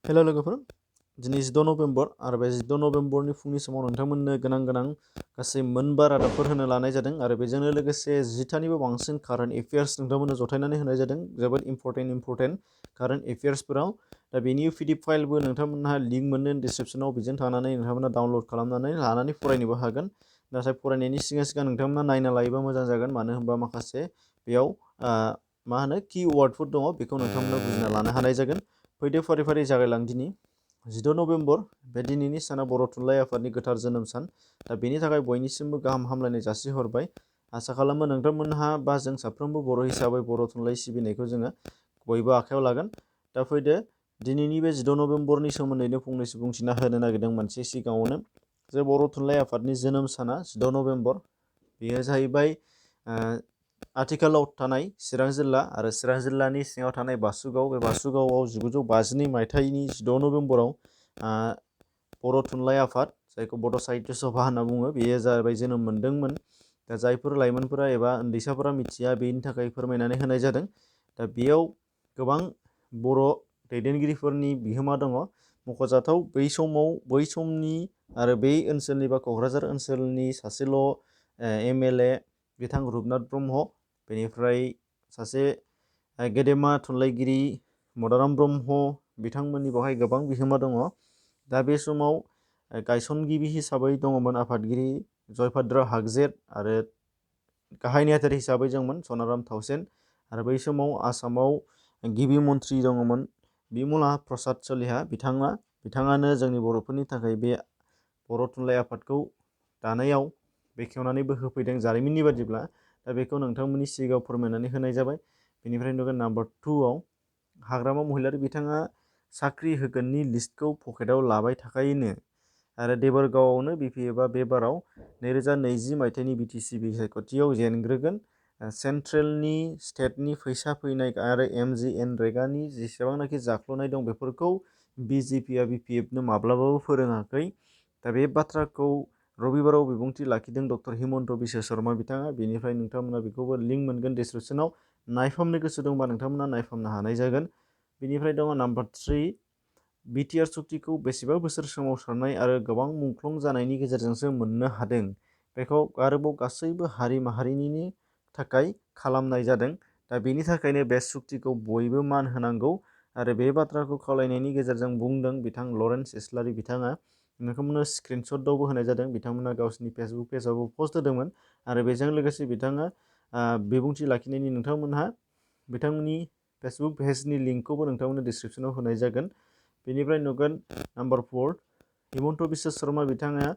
हेल' लोगोफोर, दिनै 16 नभेम्बर आरो बे 16 नभेम्बरनि फुंनि समाव नोंथांमोननो गोनां गासै मोनबा रादाबफोर होनो लानाय जादों आरो बेजोंनो लोगोसे 10थानिबो बांसिन कारेन्ट एफेयार्स नोंथांमोननो जथायनानै होनाय जादों। जोबोद इम्परटेन्ट कारेन्ट एफेयार्सफोराव। दा बेनि पिडिएफ फाइलबो नोंथांमोनहा लिंक मोनो डिसक्रिप्सनाव, बेजों थांनानै नोंथांमोना डाउनलड खालामनानै लानानै फरायनोबो हागोन। नाथाय फरायनायनि सिगां नोंथांमोना नायना लायोबा मोजां जागोन, मानो होनबा माखासे बेयाव की वार्डफोर दङ, बेखौ नोंथांमोना बुजिना लानो हानाय जागोन। फैदो फारि फारि जागायलां। दिनै 16 नभेम्बर, बे दिनैनि साना बर' थुनलाइ आफादनि गोथार जोनोम सान। दा बेनि थाखाय बयनिसिमबो गाहाम हामलायनाय जासिहरबाय। आसा खालामो नोंथांमोनहा बा जों साफ्रोमबो बर' हिसाबै बर' थुनलाइ सिबिनायखौ जोङो बयबो आखायाव लागोन। दा फैदो दिनैनि बे 16 नभेम्बरनि सोमोन्दैनो फंनैसो बुंथिना होनो नागिरदों मोनसे सिगाङावनो। जे बर' थुनलाइ आफादनि जोनोम साना 16 नभेम्बर, बेयो जाहैबाय आथिखालाव थानाय चिरां जिल्ला आरो चिरां जिल्लानि सिङाव थानाय बासुगाव। बे बासुगावआव 1952 मायथाइनि 16 नभेम्बराव बर' थुनलाइ आफाद, जायखौ बड' साहित्य सभा होनना बुङो, बेयो जाहैबाय जोनोम मोनदोंमोन। दा जायफोर लाइमोनफोरा एबा उन्दैसाफोरा मिथिया, बेनि थाखाय फोरमायनानै होनाय जादों। दा बेयाव गोबां बर' दैदेनगिरिफोरनि बिहोमा दङ। मख'जाथाव बै समनि आरो बै ओनसोलनि बा क'क्राझार ओनसोलनि सासेल' MLA बिथां रुपनाथ ब्रह्म, बेनिफ्राय सासे गेदेमा थुनलाइगिरि मदाराम ब्रह्म, बिथांमोननि बेवहाय गोबां बिहोमा दङ। दा बे समाव गायसनगिरि हिसाबै दङमोन आफादगिरि जयभद्र हागजेर, आरो गाहाय नेहाथारि हिसाबै दंमोन सनाराम थाउसेन। आरो बै समाव आसामाव गिबि मन्थ्रि दङमोन बिमला प्रसाद चलिहा। बिथाङानो जोंनि बर'फोरनि थाखाय बे बर' थुनलाइ आफादखौ दानायाव बेखेवनानैबो होफैदों जारिमिननि बादिब्ला। दा बेखौ नोंथांमोननि सिगाङाव फोरमायनानै होनाय जाबाय। बेनिफ्राय नुगोन नाम्बार 2आव हाग्रामा महिलारि, बिथाङा साख्रि होगोननि लिस्टखौ पकेटाव लाबाय थाखायोनो, आरो देबोरगावआवनो बिफिएफआ बे बाराव 2020 मायथाइनि बिटिसि बिसायख'थियाव जेनग्रोगोन। सेन्ट्रेलनि स्टेटनि फैसा फैनाय आरो MGNरेगानि जेसेबांनाखि जाख्ल'नाय दं, बेफोरखौ BJPआ बिपिएफनो माब्लाबाबो फोरोङाखै। दा बे बाथ्राखौ रबिबाराव बिबुंथि लाखिदों डक्टर हिमन्त बिश्व शर्मा बिथाङा। बेनिफ्राय नोंथांमोना बेखौबो लिंक मोनगोन डिसक्रिप्सनाव, नायफामनो गोसो दंबा नोंथांमोना नायफामनो हानाय जागोन। बेनिफ्राय दङ नाम्बार 3, बिटिआर सुक्तिखौ बेसेबा बोसोर सोमावसारनाय आरो गोबां मुंख्लं जानायनि गेजेरजोंसो मोननो हादों। बेखौ आरोबाव गासैबो हारि माहारिनि थाखाय खालामनाय जादों। दा बेनि थाखायनो बे सुक्तिखौ बयबो मान होनांगौ, आरो बे बाथ्राखौ खावलायनायनि गेजेरजों बुंदों बिथां लरेन्स इस्लारि बिथाङा। नोंथांमोननो स्क्रिनशटआवबो होनाय जादों, बिथांमोना गावसिनि फेसबुक पेजावबो पस्ट होदोंमोन। आरो बेजों लोगोसे बिथाङा बिबुंथि लाखिनायनि नोंथांमोनहा बिथांमोननि फेसबुक पेजनि लिंकखौबो नोंथांमोननो डिसक्रिप्सनाव होनाय जागोन। बेनिफ्राय नुगोन नाम्बार 4, हिमन्त बिश्व शर्मा बिथाङा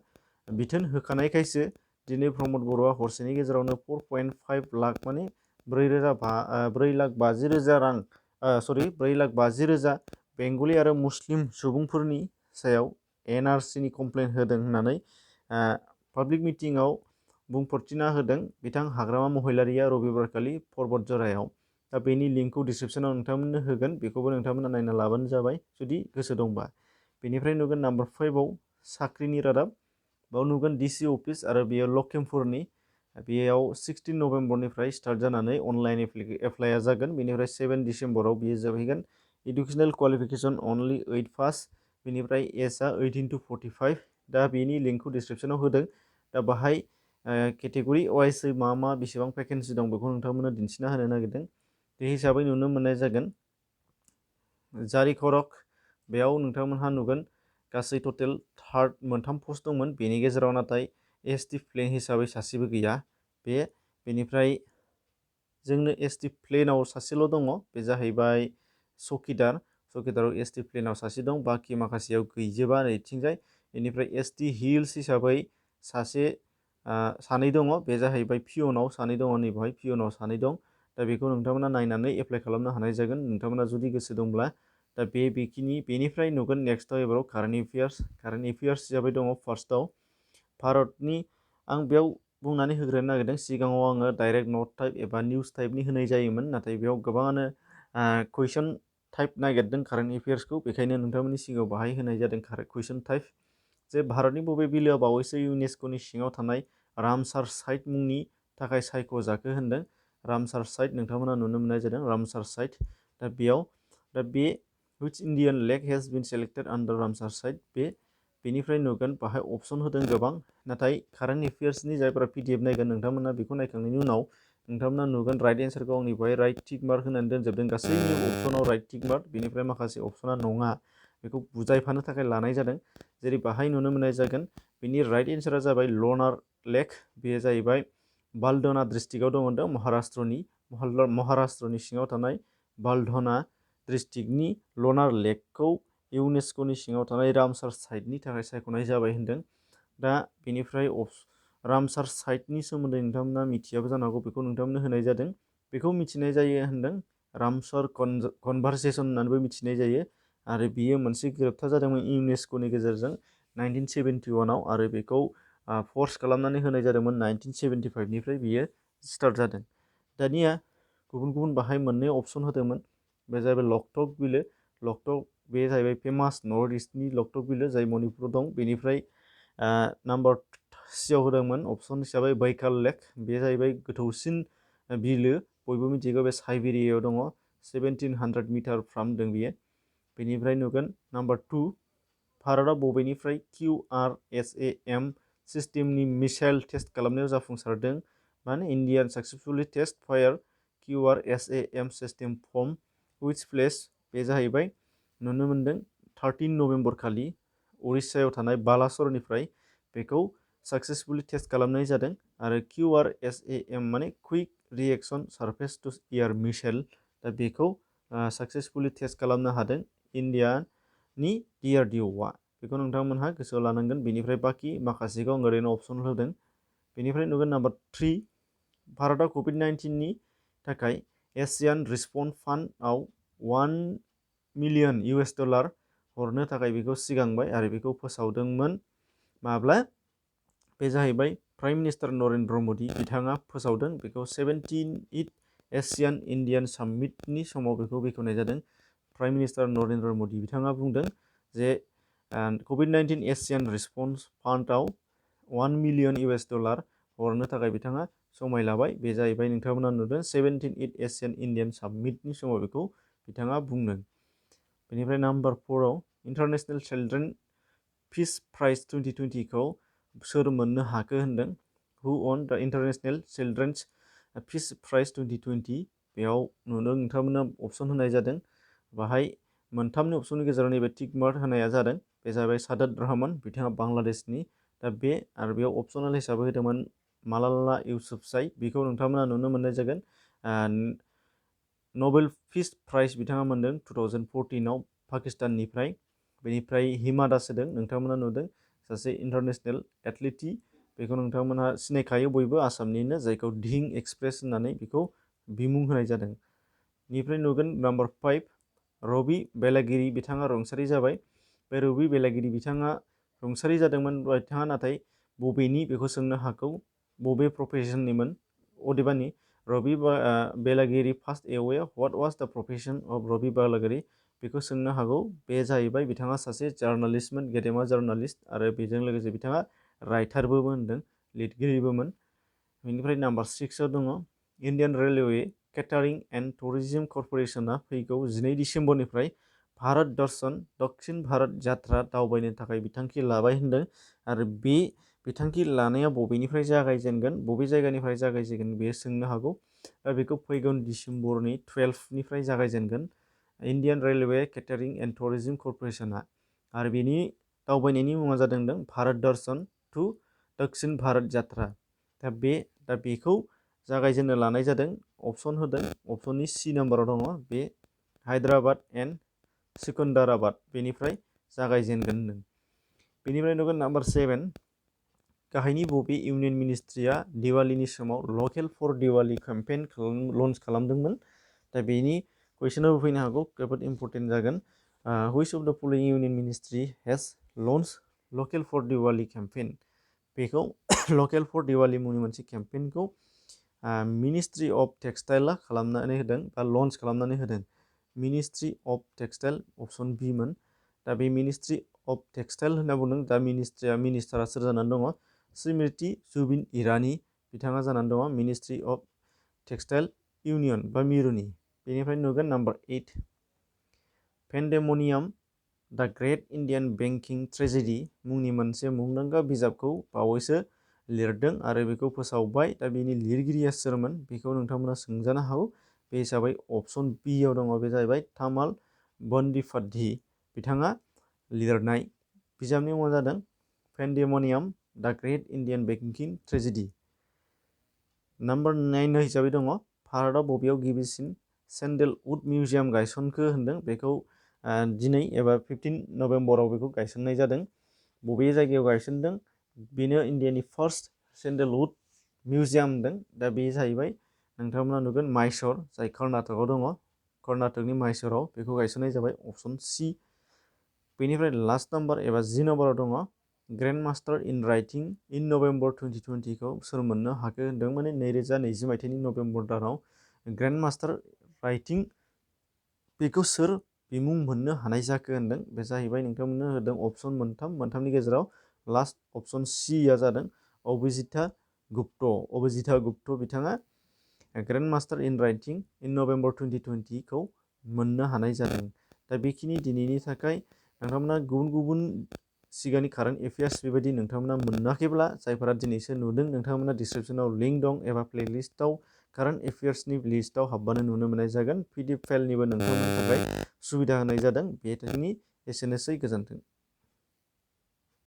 बिथोन होखानायखायसो दिनै प्रमद बर'आ हरसेनि गेजेरावनो 4.5 लाख, माने 4,50,000 रां, 4,50,000 बेंगलि आरो मुस्लिम सुबुंफोरनि सायाव NRCनि कमप्लेन होदों होननानै पाब्लिक मिटिङाव बुंफोरथिना होदों बिथां हाग्रामा महिलारिया रबिबारखालि पर्बतझरायाव। दा बेनि लिंकखौ डिसक्रिप्सनाव नोंथांमोननो होगोन, बेखौबो नोंथांमोना नायना लाबानो जाबाय जुदि गोसो दंबा। बेनिफ्राय नुगोन नाम्बार 5आव साख्रिनि रादाब। बेयाव नुगोन DC अफिस, आरो बेयो लखिमपुरनि। बेयाव 16 नभेम्बरनिफ्राय स्टार्ट जानानै अनलाइन एप्लाइआ जागोन। बेनिफ्राय 7 डिसेम्बराव बियो जोबहैगोन। इडुकेसनेल क्वालिफिकेसन अनलि 8 पास। बेनिफ्राय एजआ 18 to 45। दा बेनि लिंकखौ डिसक्रिप्सनाव होदों। दा बाहाय केटेगरि वाइसै मा बेसेबां भेकेन्सि दं बेखौ नोंथांमोना दिन्थिना होनो नागिरदों। बे हिसाबै नुनो मोननाय जागोन जारि खरक। बेयाव नोंथांमोनहा नुगोन गासै टटेल 3 पस्ट दंमोन, बेनि गेजेराव नाथाय ST प्लेन हिसाबै सासेबो गैया। बेनिफ्राय जोंनो ST प्लेनाव सासेल' दङ, बे जाहैबाय चकिदाराव ST प्लेनाव सासे दं, बाखि माखासेयाव गैजोबा नैथिंजाय। बेनिफ्राय ST हिल्स हिसाबै सानै दङ, बे जाहैबाय पियनाव सानै दङ, नैबेहाय पियनाव सानै दं। दा बेखौ नोंथांमोना नायनानै एप्लाइ खालामनो हानाय जागोन, नोंथांमोना जुदि गोसो दंब्ला। दा बेनिफ्राय नुगोन नेक्स्टआव एबाराव कारेन्ट एफेयार्स हिसाबै दङ फार्स्टआव भारतनि। आं बेयाव बुंनानै होग्रोनो नागिरदों, सिगाङाव आङो डाइरेक्ट नट टाइप एबा निउस टाइपनि होनाय जायोमोन, नाथाय बेयाव गोबाङानो कुइसन टाइप नागिरदों कारेन्ट एफेयार्सखौ, बेखायनो नोंथांमोननि सिगाङाव बाहाय होनाय जादों कुइसन टाइप। जे भारतनि बबे बिलोआ बावैसो इउनेस्क'नि सिङाव थानाय रामसार साइट मुंनि थाखाय सायख'जाखो होनदों। रामसार साइट नोंथांमोना नुनो मोननाय जादों, रामसार साइट। दा बे which Indian lake has been selected under Ramsar site बेनिफ्राय नुगोन बाहाय अपसन होदों गोबां नाथाय कारेन्ट एफेयार्सनि जायफोरा PDF नायगोन नोंथांमोना बेखौ नायखांनायनि उनाव नोंथांमोना नुगोन राइट एन्सारखौ आंनि बेहाय राइट टिक मार्क होनानै दोनजोबदों गासैनि अपसनाव राइट टिक मार्क बेनिफ्राय माखासे अपसना नङा बेखौ बुजायफानो थाखाय लानाय जादों जेरै बाहाय नुनो मोननाय जागोन बेनि राइट एन्सारा जाबाय लनार लेक बेयो जाहैबाय बालदना डिस्ट्रिक्टआव दङ होनदों महाराष्ट्रनि सिङाव थानाय बालधना डिस्ट्रिक्टनि लनार लेकखौ इउनेस्क'नि सिङाव थानाय रामसार साइटनि थाखाय सायख'नाय जाबाय होनदों दा बेनिफ्राय रामसार साइटनि सोमोन्दै नोंथांमोना मिथियाबो जानो हागौ बेखौ नोंथांमोननो होनाय जादों बेखौ मिथिनाय जायो होनदों रामसर कनभारसेसन होननानैबो मिथिनाय जायो आरो बियो मोनसे गोरोबथा जादोंमोन इउनेस्क'नि गेजेरजों 1971 आव आरो बेखौ फर्स खालामनानै होनाय जादोंमोन 1975 निफ्राय बियो स्टार्ट जादों दानिया गुबुन गुबुन बाहाय मोननै अपसन होदोंमोन बे जाहैबाय लकटक बिलो लकटक बे जाहैबाय फेमास नर्थ इस्टनि लकटक बिलो जाय मणिपुराव दं बेनिफ्राय नाम्बार सियाव होदोंमोन अपसन हिसाबै बैकाल लेक बे जाहैबाय गोथौसिन बिलो बयबो मिथिगौ बे साइबेरियायाव दङ 1700 मिटार फ्रामदों बियो बेनिफ्राय नुगोन नाम्बार 2 भारतआ बबेनिफ्राय QRSAM सिस्टेमनि मिसाइल टेस्ट खालामनायाव जाफुंसारदों माने Indian successfully test fire QRSAM system from which place बे जाहैबाय नुनो मोनदों 13 नभेम्बर खालि उरिष्यायाव थानाय बालासरनिफ्राय बेखौ सक्सेसफुली टेस्ट खालामनाय जादों आरो QRSAM माने quick reaction surface to air missile दा बेखौ सक्सेसफुली टेस्ट खालामनो हादों इन्डियानि DRDOआ बेखौ नोंथांमोनहा गोसोआव लानांगोन बेनिफ्राय बाखि माखासेखौ आं ओरैनो अपसन होदों बेनिफ्राय नुगोन नाम्बार 3 भारतआ COVID-19नि थाखाय एसियान रिस्पन्स फान्डआव $1 मिलियन हरनो थाखाय बेखौ सिगांबाय आरो बेखौ फोसावदोंमोन माब्ला बे जाहैबाय प्राइम मिनिस्टार नरेन्द्र मदि बिथाङा फोसावदों बेखौ 17th एसियान इन्डियान सामिटनि समाव बेखौ बेखेवनाय जादों प्राइम मिनिस्टार नरेन्द्र मदि बिथाङा बुंदों जे COVID-19 एसियान रिस्पन्स फान्डआव $1 मिलियन हरनो थाखाय बिथाङा समाय लाबाय बे जाहैबाय नोंथांमोना नुदों 17th एसियान इन्डियान सामिटनि समाव बेखौ बिथाङा बुंदों बेनिफ्राय नाम्बार 4 आव इन्टारनेशनेल चिल्ड्रेन पिस प्राइज 2020 खौ सोर मोननो हाखो होनदों हु on the international children's piece prize 2020 बेयाव नुदों नोंथांमोना अपसन होनाय जादों बाहाय मोनथामनि अपसननि गेजेराव नैबे टिक मार्क होनाया जादों बे जाबाय सादात रहमान बिथाङा बांलादेशनि दा बे आरो बेयाव अपसनेल हिसाबै होदोंमोन मालाला इउसुफजाई बेखौ नोंथांमोना नुनो मोननाय जागोन नबेल पिस प्राइज बिथाङा मोनदों 2014 आव पाकिस्ताननिफ्राय बेनिफ्राय हिमा दास होदों नोंथांमोना नुदों सासे इन्टारनेशनेल एथलीट बेखौ नोंथांमोनहा सिनायखायो बयबो आसामनिनो जायखौ धिं एक्सप्रेस होननानै बेखौ बिमुं होनाय जादों बेनिफ्राय नुगोन नाम्बार 5 रबि बेलागिरि बिथाङा रुंसारि जाबाय बे रबि बेलागिरि बिथाङा रुंसारि जादोंमोन बिथाङा नाथाय बबेनि बेखौ सोंनो हागौ बबे प्रफेसननिमोन अदेबानि रबि बेलागिरि फार्स्ट एवे व्हाट वाज द प्रफेसन अफ रबि बेलागिरि बेखौ सोंनो हागौ बे जाहैबाय बिथाङा सासे जार्नालिस्टमोन गेदेमा जार्नालिस्ट आरो बेजों लोगोसे बिथाङा राइटारबो होनदों लिरगिरिबोमोन बेनिफ्राय नाम्बार 6 आव दङ Indian railway catering and tourism कर्परेसना फैगौ 12 डिसेम्बरनिफ्राय भारत दर्शन दक्षिण भारत यात्रा दावबायनो थाखाय बिथांखि लाबाय होनदों आरो बे बिथांखि लानाया बबेनिफ्राय जागायजेनगोन बबे जायगानिफ्राय जागायजेनगोन बेयो सोंनो हागौ दा बेखौ फैगौ डिसेम्बरनि 12 निफ्राय जागायजेनगोन Indian railway catering and tourism कर्परेसना आरो बेनि दावबायनायनि मुङा जादों भारत दर्शन टु दक्षिण भारत यात्रा दा बेखौ जागायजेननो लानाय जादों अपसन होदों अपसननि C नाम्बाराव दङ बे हायद्राबाद एन्ड सिकन्दराबाद बेनिफ्राय जागायजेनगोन होनदों बेनिफ्राय नुगोन नाम्बार 7 गाहायनि बबे इउनियन मिनिस्ट्रिया दिवालीनि समाव लकेल फर दिवाली केम्पेइन लन्च खालामदोंमोन दा बेनि कुइसनाबो फैनो हागौ जोबोद इम्पर्टेन्ट जागोन which of the following union ministry has launch local for Diwali campaign बेखौ लकेल फर दिवाली मुंनि मोनसे केम्पेइनखौ मिनिस्ट्रि अफ टेक्सटाइला खालामनानै होदों बा लन्च खालामनानै होदों मिनिस्ट्रि अफ टेक्सटाइल अपसन बि मोन दा बे मिनिस्ट्रि अफ टेक्सटाइल होनना बुंदों दा मिनिस्टारा सोर जानानै दङ स्मृति जुबिन इरानी बिथाङा जानानै दङ मिनिस्ट्रि अफ टेक्सटाइल इउनियन बा मिरुनि बेनिफ्राय नुगोन नाम्बार 8 पेन्डेमोनियाम दा ग्रेट इन्डियान बेंकिं ट्रेजेडि मुंनि मोनसे मुंदांखा बिजाबखौ बावैसो लिरदों आरो बेखौ फोसावबाय। दा बेनि लिरगिरिया सोरमोन बेखौ नोंथांमोना सोंजानो हागौ। बे हिसाबै अप्सन बि आव दङ, बे जाहैबाय तामाल बन्दिपाध्याय बिथाङा लिरनाय बिजाबनि मुङा जादों पेन्डेमोनियाम दा great Indian banking tragedy. Number 9 हिसाबै दङ भारतआव बबेयाव गिबिसिन सेन्डेलउड मिउजियाम गायसनखो होनदों। बेखौ दिनै एबा 15 नभेम्बराव बेखौ गायसननाय जादों। बबे जायगायाव गायसनदों बेनो इन्डियानि फार्स्ट सेन्डेलउड मिउजियाम होनदों। दा बे जाहैबाय नोंथांमोना नुगोन माइसर, जाय कर्नाटकआव दङ। कर्नाटकनि माइसराव बेखौ गायसननाय जाबाय, अप्सन सि। बेनिफ्राय लास्ट नाम्बार एबा 10 नाम्बाराव दङ ग्रेन्ड मास्टार इन राइटिं इन नभेम्बर 2020 खौ सोर मोननो हाखो होनदों। माने 2020 मायथाइनि नभेम्बर दानाव ग्रेन्ड मास्टार राइटिं बेखौ सोर बिमुं मोननो हानाय जाखो होनदों। बे जाहैबाय नोंथांमोननो होदों अप्सन मोनथामनि गेजेराव लास्ट अप्सन सिया जादों अभिजिता गुप्त। अभिजिता गुप्त बिथाङा ग्रेन्ड मास्टार इन राइटिं इन नभेम्बर 2020 खौ मोननो हानाय जादों। दा बेखिनि दिनैनि थाखाय नोंथांमोना गुबुन गुबुन सिगांनि कारेन्ट एफेयार्स बेबायदि नोंथांमोना मोनाखैब्ला, जायफोरा दिनैसो नुदों, नोंथांमोना डिसक्रिपसनाव लिंक दं एबा प्लेलिस्टआव कारेन्ट एफेयार्सनि लिस्टआव हाबबानो नुनो मोननाय जागोन। PDF फाइलनिबो नोंथांमोननि थाखाय सुबिदा होनाय जादों। बेनि एसेनोसै, गोजोन्थों।